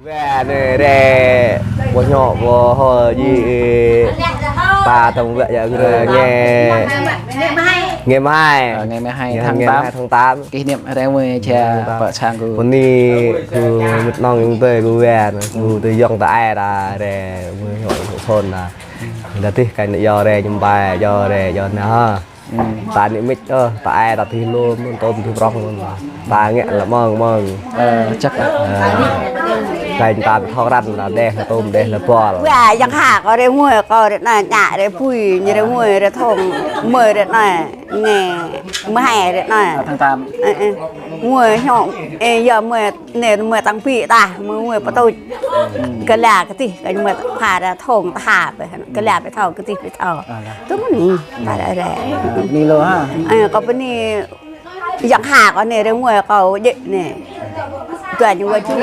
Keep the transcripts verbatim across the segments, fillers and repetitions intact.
Wĕ anai rai, ƀu hñŏk ƀu hơ̆ ji, ta tong wĕ ya gơ̆ nge, nge mơhai. Ơ, nge mơhai tháng tám. Kỷ niệm rai mơi cha pơ sang ku. Pơ ni ku mĭt nong yŭng tơi ku wĕ anai, ku tơi yŏng ta ai ta rai, mơi hñŏk hŏk phôn ta. Đa tih kai nă yua rai ñum pai, yua rai, yua nă ha. Ta nĕ mĭt, ơ, ta ai ta tih lôm, tôm tih prong. Ta ngĕ lă mơ̆ng, mơ̆ng. Ơ, chắc lă. Ơ. Kai ta thâo răn, ta đeh, ta tôm đeh, ta bol. Wĕ, yang ha, kâo rai mơi, kâo rai nă, ñă rai pui, ñu rai mơi, rai thong, mơi rai nă, nge, mơhai rai nă. Ơ, tháng tám. Ơ, ơ. Mơi hñŏk, ơ, yua mơi Nê mơi tăng pi ta, mơi mơi pơtô. Kơ la kơ tih, kơ mơi pha ra thong ta ha pơ. Kơ la pơ thong, kơ tih pơ thong. Tơ mơ̆n, ta ra ra. Ni lô ha. Ơ, kâo pơ ni, yang ha kâo nê, rai mơi kâo jĕ nê. Tuan ñu wă ču.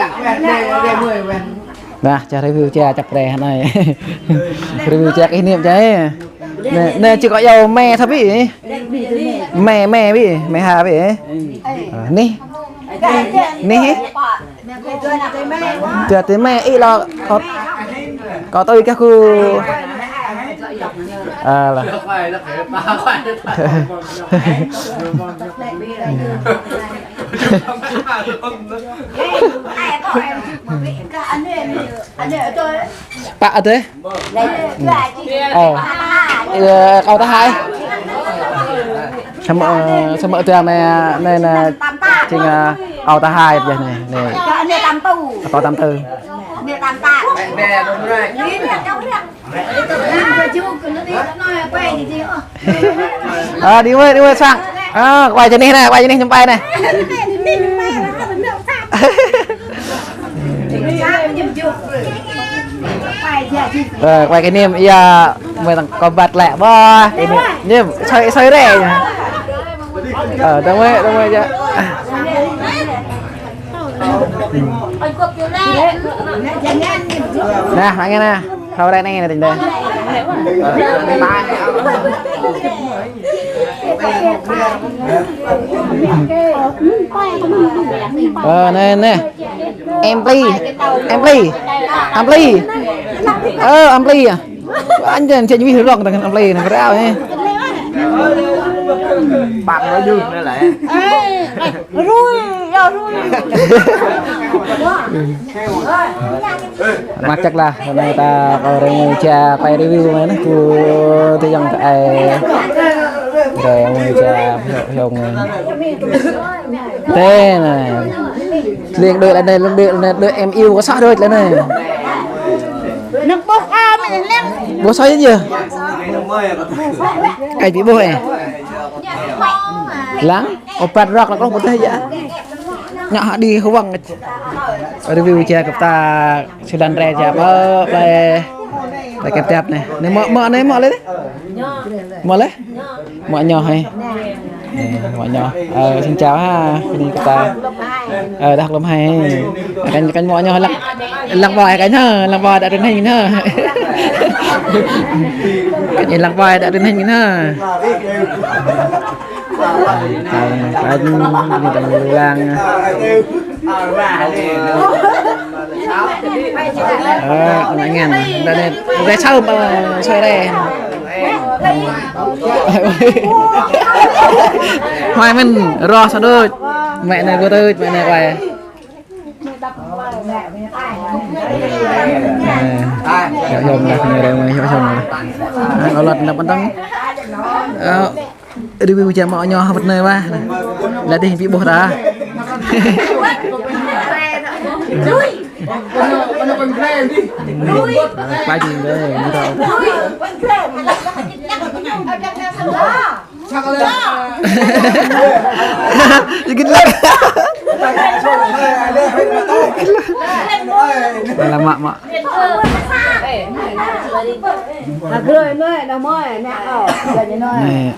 Nah, čar review čar čăp rai anai. Review čar kỷ niệm čar. Nê, nê, či kâo yua mơi thâo ƀĭ. Mơi, mơi ƀĭ, mơi ha ƀĭ. Ơ, ni. Ni hĭ. Tui tui mơi ih lŏ kâo, kâo tui kơ ku. Ơ, lă. Pă adơi. Ơ. Ơ, kâo ta hai. Samơ̆, ơ, samơ̆ tơdang anai, anai, anai, jing, ơ, kâo ta hai, yơh anai, anai. Kâo tam tư. Ơ, đi mơi, đi mơi sang. Ơ, quay čơ anih anai, quay čơ anih ñum pai anai. Ơ, quay kỷ niệm, ia, mơi tăng kơ băt lĕ, ƀă, kỷ niệm, ñum, soi, soi rai. Ơ, dong mơi, dong mơi čă. Nah, anai nah. Kâo rai anai, anai, anai. Ơ, anai, anai. Ampli. Ampli. Ampli. Ơ, ampli ah. Anh chàng chàng wih rong tăng ampli anai, rao anai. Păng nó dư anai lĕ. Rui, yua rui. Mơak čăk lah, anai ta kâo rai ngui čar quay review mơi anai, ku tơyang ta ai rai ngui čar hiong hiong. Tê anai. Leng đuaĭ lĕ anai, leng đuaĭ lĕ anai, đuaĭ em iu kơ sah đuaĭ lĕ anai. Năk ƀuh a mơi leng. Ƀuh soi yơh. Ai ƀĭ ƀuh ơ. Lăng. Ôpat rơ̆k lăk rŏh pơteh yơh. Ngă hă đi hơwăng. Review čar kơ ta sĭ lăn rai čar mă plei. Plei kĕp tep anai. Anai mă, mă anai mă lĕ anai. Mă lĕ. Mă nyoh hă. Ơ, mă nyoh. Ơ, xin chào ha. Pơ ni kơ ta. Ơ, đah lŏm hai. Kăn, kăn mă nyoh lăng. Lăng ƀai kăn ha, lăng ƀai đă rơnhing ha. Kăn lăng ƀai đă rơnhing ha. Kăn, kăn, kăn lăng. Ơ, ană ngan. Đa nê, rai sao ƀă, sao rai. Hoai mơ̆n, rŏh sa đôč. Mă anai kơ tơč, mă anai kơ ai. Ơ, yŏ yŏm lah, ñu rai mơi yŏ yŏm lah. Ơ, lŏt năp ƀăn tăng. Ơ, Review čar mă nyoh hơbĭt anai wă. Lĕ dih ƀĭ ƀuh ta. Pă jing dih, ñu tao. Jing git lĕ. Lăm mă mă. Nè.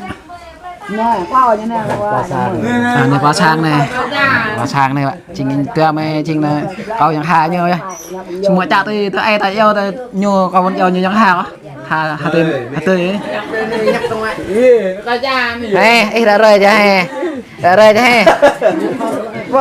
Nè, pô ñu nè, pô sang. À, nè, pô sang nè. Pô sang nè, jing tơm, jing nè. Kâo yang ha ñu yơh. Samơ̆ čă tui, tui ai ta yua, tui ñu, kâo wăn yua ñu yang ha. Ha, ha tui, ha tui. Ê, ih ră ruai čă hă. Ră ruai čă hă. Pô.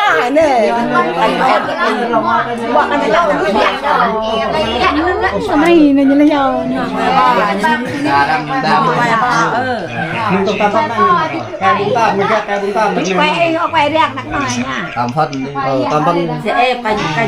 ba anai. Samai anai ñu lĕ yơh. Ñu tŏk tam phăn anai. Kơ ƀing ta, mơ̆ kơ ƀing ta, mơ̆ kơ. Tam phăn. Ơ, tam phăn. Ơ, tam phăn.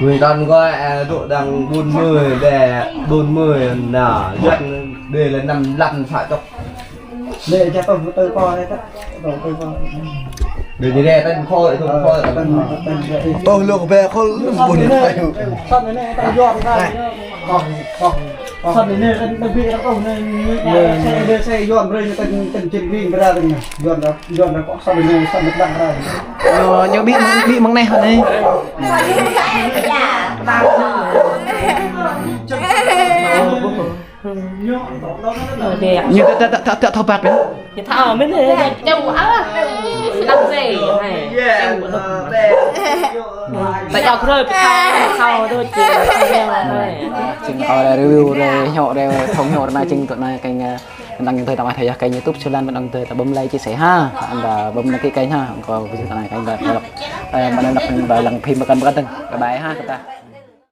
Người ta gọi, à, độ đang bốn mươi để bốn mươi nè, dân đây là năm lăm phải chọc. Đây là cho tôi, tôi coi đấy, tôi, tôi coi. Đây, đây, đây, tên khôi, tên khôi. Tên khôi, tên khôi. Tôi lượt về khôi, buồn. Sắp đến đây, tao dọn ra. Sắp đến đây, tao, tao bị, tao không nên, nên, nên, xe dọn rồi, tên, tên Chiến Binh ra đây này. Dọn ra, dọn ra, có sắp đến đây, sắp đến đằng ra. Ờ, ñu ƀĭ mơ̆ng, ƀĭ mơ̆ng anai hả anai? Ñu ta, ta, ta, ta, ta thâo băk đơi. Ñu thâo, mĭn hă, ñu châu Á. Năm giây, hai. Ta châu Á rồi, thâo, thâo đôi, hai. Čing kâo review, review, review, thông, review, anai čing tui anai, keng, ơ, Đang dơi đang theo dõi kênh YouTube Sư Lan, đang dơi ta bấm like, chia sẻ ha. Anda bấm đăng ký kênh ha. Có video này kênh ta. Ơ, mà đang đọc bài lăng phim mà cần, cần. Bye bye ha, chúng ta.